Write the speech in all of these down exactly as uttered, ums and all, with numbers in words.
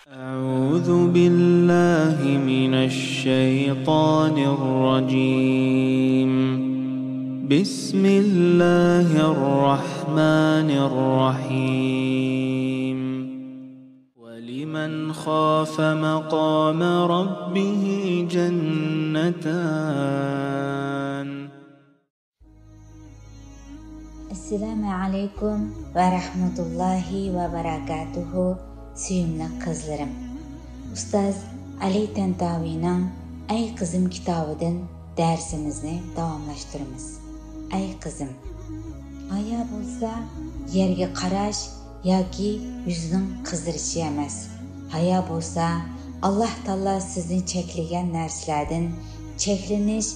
أعوذ بالله من الشيطان الرجيم. بسم الله الرحمن الرحيم. ولمن خاف مقام ربه جنتان. ئەسسالامۇ ئەلەيكۇم ۋە رەھمەتۇللاھى ۋە بەرەكاتۇھۇ، سۆيۈملۈك قىزلىرىم. ئۇستاز ئەلى تەنتاۋىنىڭ ئەي قىزىم كىتابىدىن دەرسىمىزنى داۋاملاشتۇرىمىز. ئەي قىزىم، ھايا بولسا يەرگە قاراش ياكى يۈزنىڭ قىزىرىشى ئەمەس. ھايا بولسا، ئاللاھ تائالا سىزنى چەكلىگەن نەرسىلەردىن چەكلىنىش،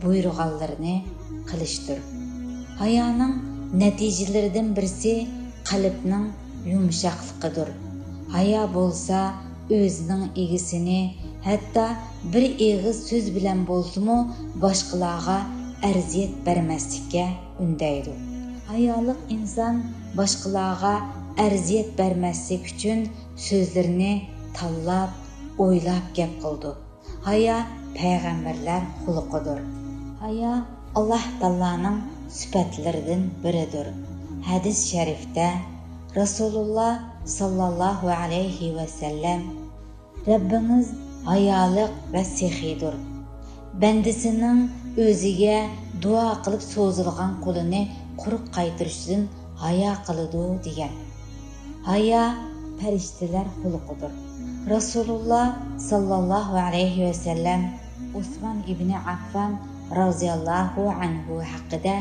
بۇيرۇغانلىرىنى قىلىشتۇر. ھايانىڭ نەتىجىلىرىدىن بىرسى قەلبنىڭ يۇمشاقلىقىدۇر. ھايا بولسا، ئۆزىنىڭ ئىگىسىنى ھەتتا بىر ئېغىز سۆز بىلەن بولسىمۇ باشقىلارغا ئەزىيەت بەرمەسلىككە ئۈندەيدۇ. ھايالىق ئىنسان باشقىلارغا ئەزىيەت بەرمەسلىك ئۈچۈن سۆزلىرىنى تاللاپ، ئويلاپ گەپ قىلىدۇ. ھايا پەيغەمبەرلەر خۇلقىدۇر. ھايا ئاللاھ تائالانىڭ سۈپەتلىرىدىن بىرىدۇر. ھەدىس شەرىفتە رەسۇلۇللاھ ساللاللاھۇ ئەلەيھى ۋەسەللەم، رەببىڭىز ھايالىق ۋە سېخىيدۇر. بەندىسىنىڭ ئۆزىگە دۇئا قىلىپ سوزۇلغان قولىنى قۇرۇق قايتۇرۇشتىن ھايا قىلىدۇ، دېگەن. ھايا پەرىشتىلەر خۇلقىدۇر. رەسۇلۇللاھ ساللاللاھۇ ئەلەيھى ۋەسەللەم ئوسمان ئىبنى ئەففان رازىياللاھۇ ئەنھۇ ھەققىدە،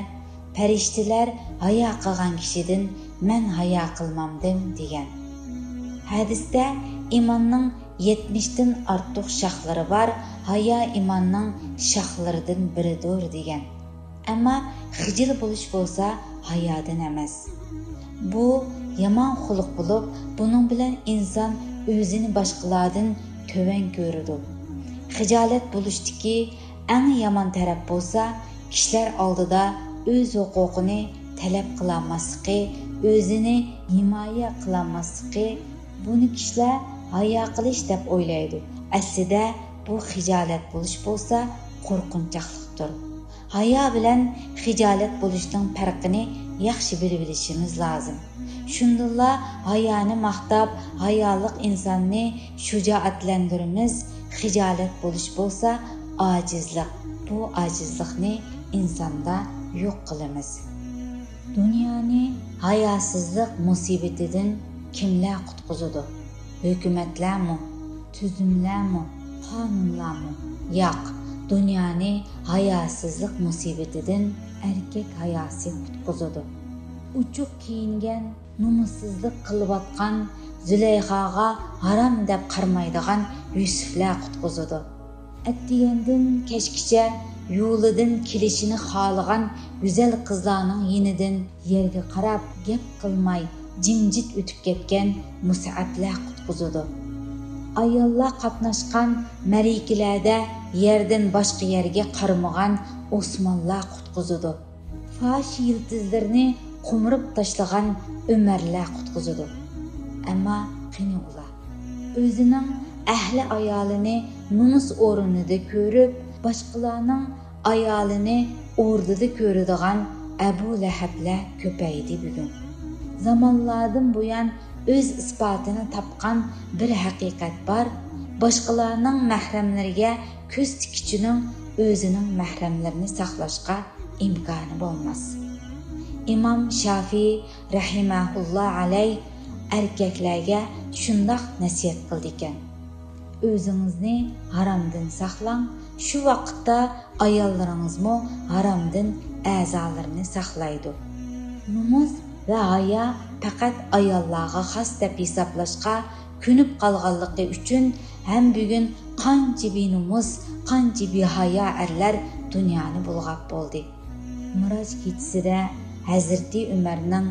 پەرىشتىلەر ھايا قىلغان كىشىدىن مەن ھايا قىلمامدىم، دېگەن. ھەدىستە ئىماننىڭ يەتمىشتىن ئارتۇق شاخلىرى بار، ھايا ئىماننىڭ شاخلىرىدىن بىرىدۇر، دېگەن. ئەمما خىجىل بولۇش بولسا ھايادىن ئەمەس. بۇ يامان خۇلق بولۇپ، بۇنىڭ بىلەن ئىنسان ئۆزىنى باشقىلاردىن تۆۋەن كۆرىدۇ. خىجالەت بولۇشتىكى ئەڭ يامان تەرەپ بولسا، كىشىلەر ئالدىدا ئۆز ھوقۇقىنى تەلەپ قىلالماسلىقى، ئۆزىنى ھىمايە قىلالماسلىقى، بۇنى كىشىلەر ھايا قىلىش دەپ ئويلايدۇ. ئەسلىدە بۇ خىجالەت بولۇش بولسا قورقۇنچاقلىقتۇر. ھايا بىلەن خىجالەت بولۇشنىڭ پەرقىنى ياخشى بىلىۋېلىشىمىز لازىم. شۇندىلا ھايانى ماختاپ، ھايالىق ئىنساننى شۇجائەتلەندۈرىمىز، خىجالەت بولۇش بولسا ئاجىزلىق. بۇ ئاجىزلىقنى ئىنساندا يوق قىلىمىز. دۇنيانى ھاياسىزلىق مۇسىبىتىدىن كىملەر قۇتقۇزىدۇ؟ ھۆكۈمەتلەرمۇ؟ تۈزۈملەرمۇ؟ قانۇنلارمۇ؟ ياق، دۇنيانى ھاياسىزلىق مۇسىبىتىدىن ئەركەك ھاياسى قۇتقۇزىدۇ. ئوچۇق كىيىنگەن، نومۇسسىزلىق قىلىۋاتقان زۇلەيخاغا ھارام دەپ قارىمايدىغان يۈسۈپلەر قۇتقۇزىدۇ. ئەتىگەندىن كەچكىچە يولىدىن كېلىشىنى خالىغان گۈزەل قىزلارنىڭ يېنىدىن يەرگە قاراپ گەپ قىلماي جىمجىت ئۆتۈپ كەتكەن مۇسئەبلەر قۇتقۇزىدۇ. ئاياللار قاتناشقان مەرىكىلەردە يەردىن باشقا يەرگە قارىمىغان ئوسمانلار قۇتقۇزىدۇ. فاھىشە يىلتىزلىرىنى قومۇرۇپ تاشلىغان ئۆمەرلەر قۇتقۇزىدۇ. ئەمما قېنى ئۇلار؟ ئۆزىنىڭ ئەھلى ئايالىنى نومۇس ئورنىدا كۆرۈپ، باشقىلارنىڭ ئايالىنى ئوردىدا كۆرىدىغان ئەبۇ لەھەبلەر كۆپەيدى بۈگۈن. زامانلاردىن بۇيان ئۆز ئىسپاتىنى تاپقان بىر ھەقىقەت بار، باشقىلارنىڭ مەھرەملىرىگە كۆز تىككۈچىنىڭ ئۆزىنىڭ مەھرەملىرىنى ساقلاشقا ئىمكانى بولماس. ئىمام شافىي رەھىمەھۇللا ئەلەي ئەركەكلەرگە شۇنداق نەسىھەت قىلىدىكەن: ئۆزىڭىزنى ھارامدىن ساقلاڭ، شۇ ۋاقىتتا ئاياللىرىڭىزمۇ ھارامدىن ئەزالىرىنى ساقلايدۇ. نومۇس ۋە ھايا پەقەت ئاياللارغا خاس دەپ ھېسابلاشقا كۆنۈپ قالغانلىقى ئۈچۈن ھەم بۈگۈن قانچە بىنومۇس، قانچە بىھايا ئەرلەر دۇنيانى بۇلغاپ بولدى. مىراج كېچىسىدە ھەزرىتى ئۆمەرنىڭ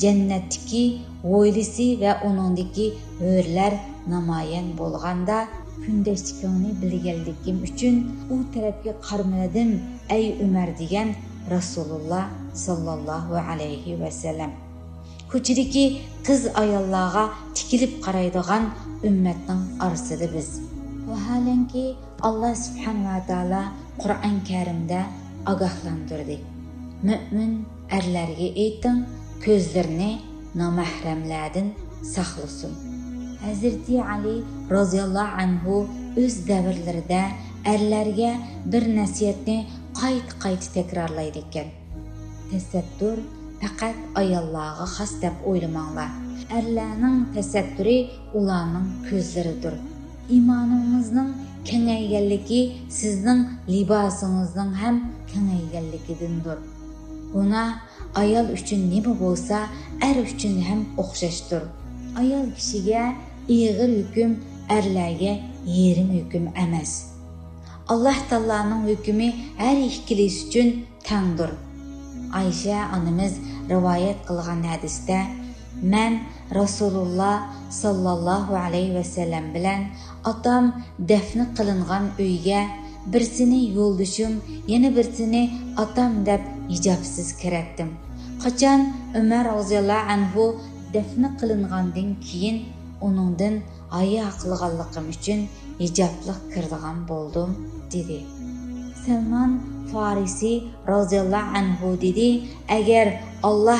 جەننەتتىكى ھويلىسى ۋە ئۇنىڭدىكى ھۆرلەر نامايان بولغاندا، كۈندەشلىكىڭنى بىلگەنلىكىم ئۈچۈن ئۇ تەرەپكە قارىمىدىم، ئەي ئۆمەر، دېگەن رەسۇلۇللا ساللاللاھۇ ئەلەيھى ۋەسەللەم. كوچىدىكى قىز-ئاياللارغا تىكىلىپ قارايدىغان ئۈممەتنىڭ ئارىسىدا بىز. ۋاھالەنكى، ئاللا سۇبھانەھۇ ۋە تائالا قۇرئان كەرىمدە ئاگاھلاندۇردى: «مۆمىن ئەرلەرگە ئېيتىڭ، كۆزلىرىنى نامەھرەملەردىن ساقلىسۇن.» ھەزرىتى ئەلى رازىياللاھۇ ئەنھۇ ئۆز دەۋرلىرىدە ئەرلەرگە بىر نەسىھەتنى قايتا-قايتا تەكرارلايدىكەن: «تەسەتتۇر پەقەت ئاياللارغا خاس دەپ ئويلىماڭلار. ئەرلەرنىڭ تەسەتتۇرى ئۇلارنىڭ كۆزلىرىدۇر. ئىمانىڭىزنىڭ كېڭەيگەنلىكى سىزنىڭ لىباسىڭىزنىڭ ھەم كېڭەيگەنلىكىدىندۇر. گۇناھ ئايال ئۈچۈن نېمە بولسا، ئەر ئۈچۈن ھەم ئوخشاشتۇر. ئايال كىشىگە ئېغىر ھۆكۈم، ئەرلەرگە يېرىم ھۆكۈم ئەمەس. ئاللا تائالانىڭ ھۆكمى ھەر ئىككىلىسى ئۈچۈن تەڭدۇر.» ئايشە ئانىمىز رىۋايەت قىلغان ھەدىستە: «مەن رەسۇلۇللا ساللاللاھۇ ئەلەيھى ۋەسەللەم بىلەن ئاتام دەفنە قىلىنغان ئۆيگە، بىرسىنى يولدىشىم، يەنە بىرسىنى ئاتام دەپ ھىجابسىز كىرەتتىم. قاچان ئۆمەر رازىياللاھۇ ئەنھۇ دەفنە قىلىنغاندىن كېيىن، ئۇنىڭدىن ھايا قىلغانلىقىم ئۈچۈن ھىجابلىق كىرىدىغان بولدۇم» دېدى. سەلمان فارىسى رازىياللاھۇ ئەنھۇ دېدى: «ئەگەر ئاللا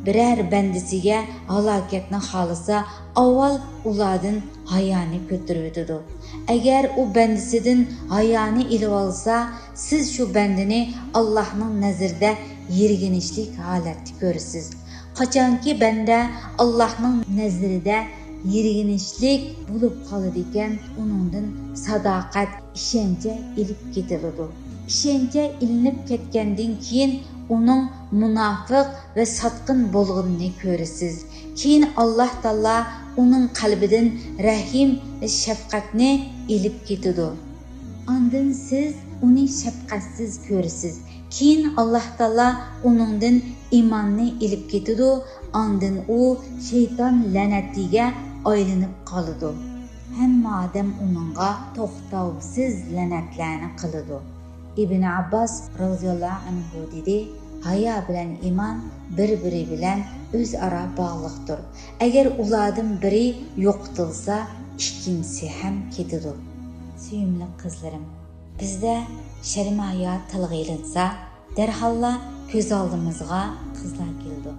بىرەر بەندىسىگە ھالاكەتنى خالىسا، ئاۋۋال ئۇلاردىن ھايانى كۆتۈرۈۋېتىدۇ. ئەگەر ئۇ بەندىسىدىن ھايانى ئېلىۋالسا، سىز شۇ بەندىنى ئاللانىڭ نەزىرىدە يىرگىنچلىك ھالەتتە كۆرىسىز. قاچانكى بەندە ئاللانىڭ نەزىرىدە يىرگىنچلىك بولۇپ قالىدىكەن، ئۇنىڭدىن ساداقەت، ئىشەنچە ئېلىپ كېتىلىدۇ. ئىشەنچە ئېلىنىپ كەتكەندىن كېيىن ئۇنىڭ مۇناپىق ۋە ساتقىن بولغىنىنى كۆرىسىز. كېيىن ئاللا تائالا ئۇنىڭ قەلبىدىن رەھىم ۋە شەپقەتنى ئېلىپ كېتىدۇ. ئاندىن سىز ئۇنى شەپقەتسىز كۆرىسىز. كېيىن ئاللا تائالا ئۇنىڭدىن ئىماننى ئېلىپ كېتىدۇ. ئاندىن ئۇ شەيتان لەنەتىگە ئايلىنىپ قالىدۇ. ھەممە ئادەم ئۇنىڭغا توختاۋسىز لەنەتلەرنى قىلىدۇ.» ئىبن ئابباس رازىياللاھۇ ئەنھۇ دېدى: «ھايا بىلەن ئىمان بىر-بىرى بىلەن ئۆزئارا باغلىقتۇر. ئەگەر ئۇلاردىن بىرى يوقىتىلسا، ئىككىنچىسى ھەم كېتىدۇ.» سۆيۈملۈك قىزلىرىم، بىزدە شەرم-ھايا تىلغا ئېلىنسا، دەرھاللا كۆز ئالدىمىزغا قىزلار كېلىدۇ.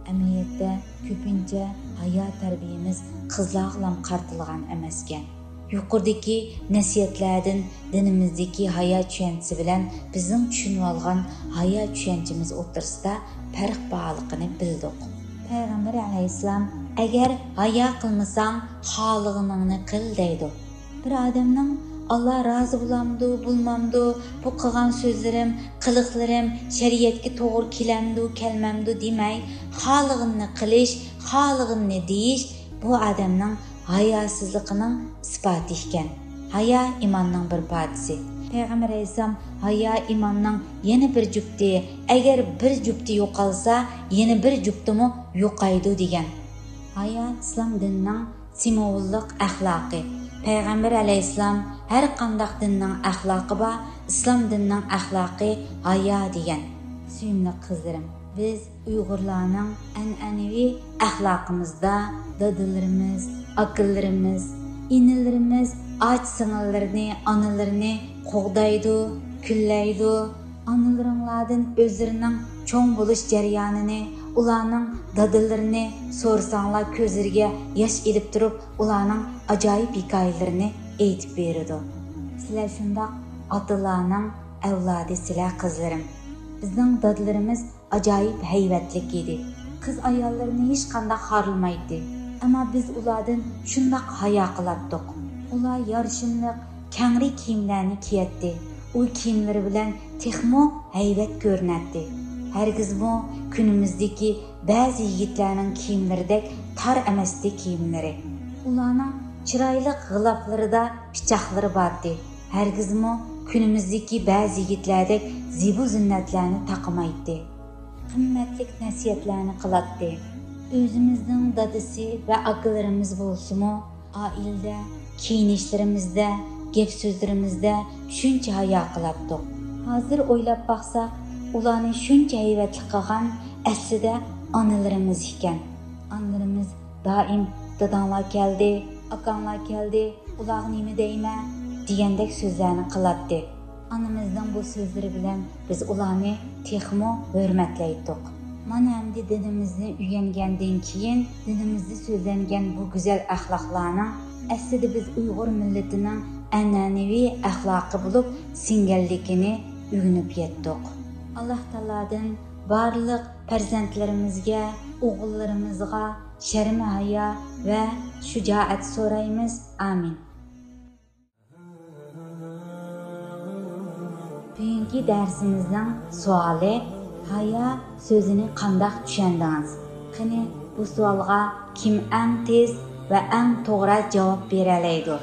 ئەمەلىيەتتە، كۆپىنچە ھايا تەربىيەمىز قىزلارغىلا قارىتىلغان ئەمەسكەن. يۇقىرىدىكى نەسىھەتلەردىن دىنىمىزدىكى ھايا چۈشەنچىسى بىلەن بىزنىڭ چۈشىنىۋالغان ھايا چۈشەنچىمىز ئوتتۇرىسىدا پەرق بارلىقىنى بىلدۇق. پەيغەمبەر ئەلەيھىسسالام: «ئەگەر ھايا قىلمىساڭ، خالىغىنىڭنى قىل» دەيدۇ. بىر ئادەمنىڭ «ئاللا رازى بولامدۇ، بولمامدۇ، بۇ قىلغان سۆزلىرىم، قىلىقلىرىم شەرىئەتكە توغرا كېلەمدۇ، كەلمەمدۇ» دېمەي، خالىغىنىنى قىلىش، خالىغىنىنى دېيىش، بۇ ئادەمنىڭ ھاياسىزلىقىنىڭ ئىسپاتى ئىكەن. ھايا ئىماننىڭ بىر پارچىسى. پەيغەمبەر ئەلەيھىسسالام: «ھايا ئىماننىڭ يەنە بىر جۈپتى، ئەگەر بىر جۈپتى يوقالسا، يەنە بىر جۈپتىمۇ يوقايدۇ» دېگەن. ھايا ئىسلام دىنىنىڭ سىمۋوللۇق ئەخلاقى. پەيغەمبەر ئەلەيھىسسالام: «ھەر قانداق دىننىڭ ئەخلاقى بار، ئىسلام دىنىنىڭ ئەخلاقى ھايا» دېگەن. سۆيۈملۈك قىزلىرىم، بىز ئۇيغۇرلارنىڭ ئەنئەنىۋى ئەخلاقىمىزدا دادىلىرىمىز، ئاكىلىرىمىز، ئىنىلىرىمىز ئاچا-سىڭىللىرىنى، ئانىلىرىنى قوغدايدۇ، كۈنلەيدۇ. ئانىلىرىڭلاردىن ئۆزلىرىنىڭ چوڭ بولۇش جەريانىنى، ئۇلارنىڭ دادىلىرىنى سورىساڭلار، كۆزلىرىگە ياش ئېلىپ تۇرۇپ، ئۇلارنىڭ ئاجايىپ ھېكايىلىرىنى ئېيتىپ بېرىدۇ. سىلەر شۇنداق ئاتىلارنىڭ ئەۋلادى سىلەر، قىزلىرىم. بىزنىڭ دادىلىرىمىز ئاجايىپ ھەيۋەتلىك ئىدى. قىز-ئاياللىرىنى ھېچقانداق خارلىمايتتى. ئەمما بىز ئۇلاردىن شۇنداق ھايا قىلاتتۇق. ئۇلار يارىشىملىق، كەڭرى كىيىملەرنى كىيەتتى. ئۇ كىيىملىرى بىلەن تېخىمۇ ھەيۋەت كۆرۈنەتتى. ھەرگىزمۇ كۈنىمىزدىكى بەزى يىگىتلەرنىڭ كىيىملىرىدەك تار ئەمەستى كىيىملىرى. ئۇلارنىڭ چىرايلىق غىلاپلىرىدا پىچاقلىرى بارتتى. ھەرگىزمۇ كۈنىمىزدىكى بەزى يىگىتلەردەك زىبۇ-زىننەتلەرنى تاقىمايتتى. قىممەتلىك نەسىھەتلەرنى قىلاتتى. ئۆزىمىزنىڭ دادىسى ۋە ئاكىلىرىمىز بولسىمۇ، ئائىلىدە كىيىنىشلىرىمىزدە، گەپ-سۆزلىرىمىزدە شۇنچە ھايا قىلاتتۇق. ھازىر ئويلاپ باقساق، ئۇلارنى شۇنچە ھەيۋەتلىك قىلغان ئەسلىدە ئانىلىرىمىز ئىكەن. ئانىلىرىمىز دائىم «داداڭلار كەلدى، ئاكاڭلار كەلدى، ئۇلارغا نېمە دەيمەن؟» دېگەندەك سۆزلەرنى قىلاتتى. ئانىمىزنىڭ بۇ سۆزلىرى بىلەن بىز ئۇلارنى تېخىمۇ ھۆرمەتلەيتتۇق. مانا ئەمدى دىنىمىزنى ئۆگەنگەندىن كېيىن، دىنىمىزدا سۆزلەنگەن بۇ گۈزەل ئەخلاقلارنىڭ ئەسلىدە بىز ئۇيغۇر مىللىتىنىڭ ئەنئەنىۋى ئەخلاقى بولۇپ سىڭگەنلىكىنى ئۆگىنىپ يەتتۇق. ئاللاھ تائالادىن بارلىق پەرزەنتلىرىمىزگە، ئوغۇللىرىمىزغا شەرم-ھايا ۋە شۇجائەت سورايمىز. ئامىن. بۈگۈنكى دەرسىمىزنىڭ سوئالى: ھايا سۆزىنى قانداق چۈشەندىڭىز؟ قېنى، بۇ سوئالغا كىم ئەڭ تېز ۋە ئەڭ توغرا جاۋاب بېرەلەيدۇ؟